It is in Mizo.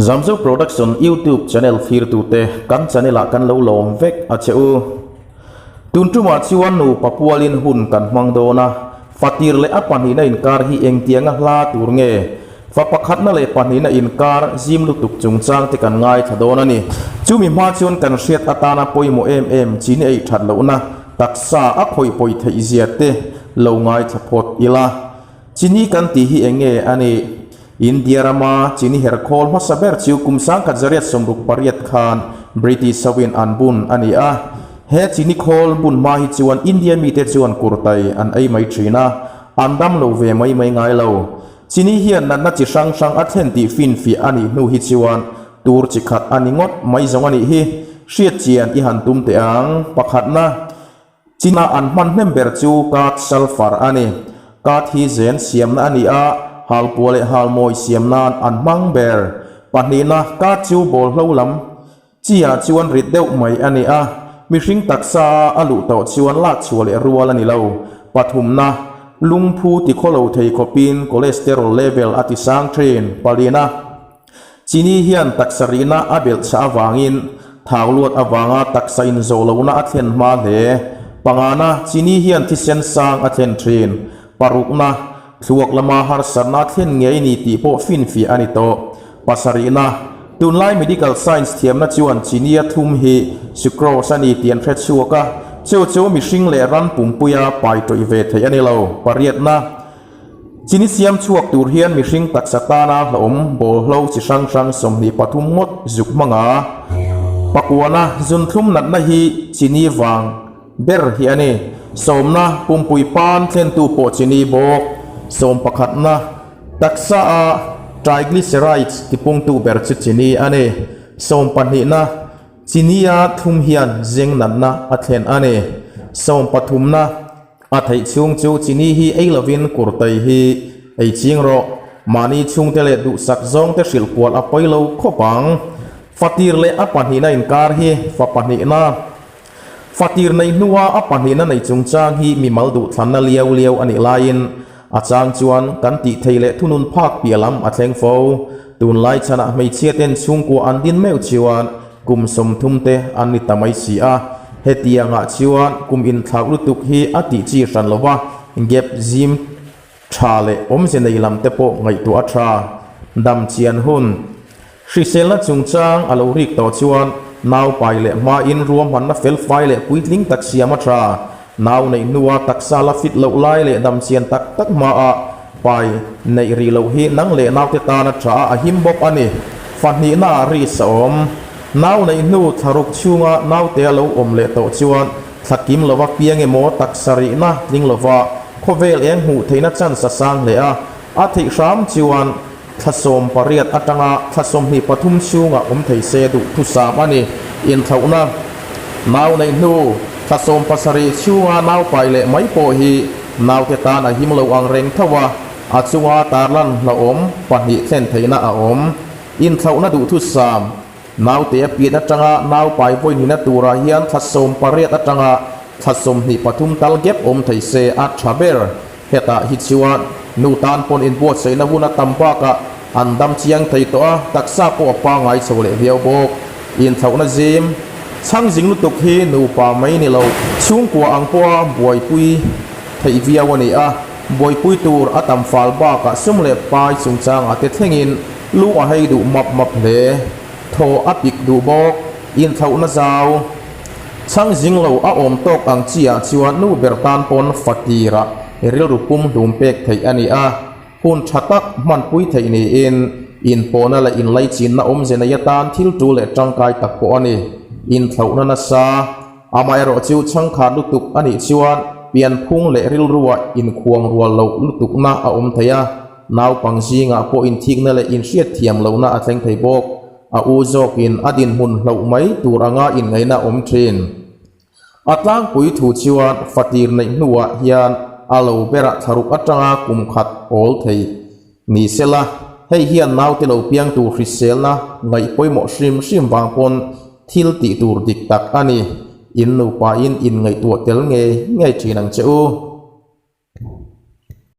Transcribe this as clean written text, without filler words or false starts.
Zamzo Production YouTube channel thlirtute kan channel ah kan lo lawm vek a che u. Tun tumah chuan nupa pualin hun kan hmang dawn a, fatir leh a pahnihna inkar hi engtianga hla tur nge? Fa pakhatna leh pahnihna inkar zim lutuk chungchang te kan ngaithla dawn a ni. Chumi hma chuan kan hriat atana pawimawh em em chini ei that lohna taksa a khawih pawi theih zia te lo ngaithla phawt ila. Chini kan tih hi eng nge a nih? India rama chini herkhawl hmasa ber chu kum 1968 khan British hoin an bun a ni a. He chini khawl bun hma hi chuan India mite chuan kurtai an ei mai thin a, an dam lo ve mai mai ngai lo. Chini hian natna chi hrang hrang a thlen tih finfiah a nih hnu hi chuan tur chi khat a ni ngawt mai zawng a nih hi. Hriat chian i han tum teh ang. Pakhatna. China an hman hnem ber chu Kat sulphur a ni. Kat hi zen siamna a ni a, halpuah leh halmawi siam nan an hmang ber. Pahnihna, Kat chu bawlhlo lam chi-ah chuan rit deuh mai a ni a, mihring taksa a a luh tawh chuan lak chhuah leh rual a ni lo. Pathumna, lungphu tikhawlo thei khawpin cholesterol level a tisang thin. Palina. Chini hian taksa rihna a belh chah avangin thau luat avanga taksa inzawh lohna a thlen hma hle. Pangana, chini hian thisen sang a thlen thin. Parukna, thluak lama harsatna a thlen ngei ni tih pawh finfiah a ni tawh. Pasarihna, tunlai medical science thiamna chuan chini a thlum hi sucrose a ni tih an hre chhuak a, chu chu mihring leh ran pumpuia pai tawih ve theih a ni lo. Pariatna. Chini siam chhuak tur hian mihring taksa tana hlawm bawlhlo chi hrang hrang 23 ngawt zuk hmang a. Pakuana zunthlum natna hi chini vang ber hi a ni. Sawmna pumpui pan thlentu pawh chini bawk. Sawm pakhatna taksa a triglycerides tipungtu ber chu chini a ni. Sawm pahnihna chinia thlum hian zeng natna a thlen a ni. Sawm pathumna. A theih chhung chu chini hi ei lovin kurtai hi ei ching rawh. Mahni chhungte leh duhsak zawngte hrilh kual a pawi lo khawp ang. Fatir leh a pahnihna inkar hi fa pahnihna. Fatir nei hnua a pahnihna nei chungchang hi mimal duhthlanna liau liau a nih laiin a chang chuan kan tih thei leh thunun phak piah lam a thleng fo. Tunlai chhanah hmeichhia ten chhungkua an din meuh chuan Kum 30 te an ni ta mai si a, hetiangah chuan kum inthlak lutuk hi a tih chi hran lo va, gap zim tha leh awmze nei lam te pawh ngaihtuah a tha. Dam chian hun. Hriselna chungchang a lo rik tawh chuan nau pai leh hmain ruahmanna fel fai leh puitling tak siam a tha. Nau neih hnua taksa la fit loh lai leh dam chian tak tak hmaah pai neih rih loh hi nang leh naute tan a tha a, a him bawk a ni. Fahnihnaah risk a awm. Nau neih hnu thlaruk chhunga naute a lo awm leh tawh chuan thla kim lova piang emaw taksa rihna tling lova khawvel eng hmuh theihna chance a sang hle a, a theih hram chuan thla 18 atanga thla 23 chhungah awm thei se duh thusam a ni. Inthlauhna, Nau neih hnu thla 17 chhunga nau pai leh mai pawh hi naute tan a him lo ang reng tho a, a chunga tarlan hlauhawm pahnih thlen theihna a awm. Inthlauhna duh thusam, Naute a pian atanga nau pai vawihnihna turah hian thla 18 atanga thla 23 tal gap awm thei se a tha ber. Hetah hi chuan nu tan pawn inbuatsaihna hun a tam bakah an dam chiang thei tawh a, taksa pawh a pangngai chho leh viau bawk. Inthlauhna zim chhang zing lutuk hi nupa mai ni lo, chhungkua ang pawha buaipui theih viau a ni a, buaipui tur a tam fal bakah sum leh pai chungchangah te thlengin lu a hei duh map map hle. Thaw a pik duh bawk. Inthlauhna zau. Chhang zing lo a awm tawk ang chi ah chuan nu ber tan pawn fatirah rilru pum hlum pek theih a ni a, hun tha tak hmanpui theih niin inpawhna leh inlaichinna awmze nei atan thil tul leh tangkai tak pawh a ni. Inthlauhna nasa, amaherawh chu chhangkhat lutuk a nih chuan pianphung leh rilruah inkhuang rual loh lutukna a awm thei a, naupang zingah pawh inthikna leh inhriatthiam lohna a thleng thei bawk. A u zawkin a dinhmun hloh mai tur anga inngaihna awm thin. A tlangpui thu chuan fatir neih hnuah hian a lo berah thlaruk atanga kum khat awl thei ni sela, hei hian naute lo piang tur hriselna ngaih pawimawh hrim hrim vang pawn thil tih tur dik tak a ni. In nupain inngaihtuah tel ngei ngei thin ang che u.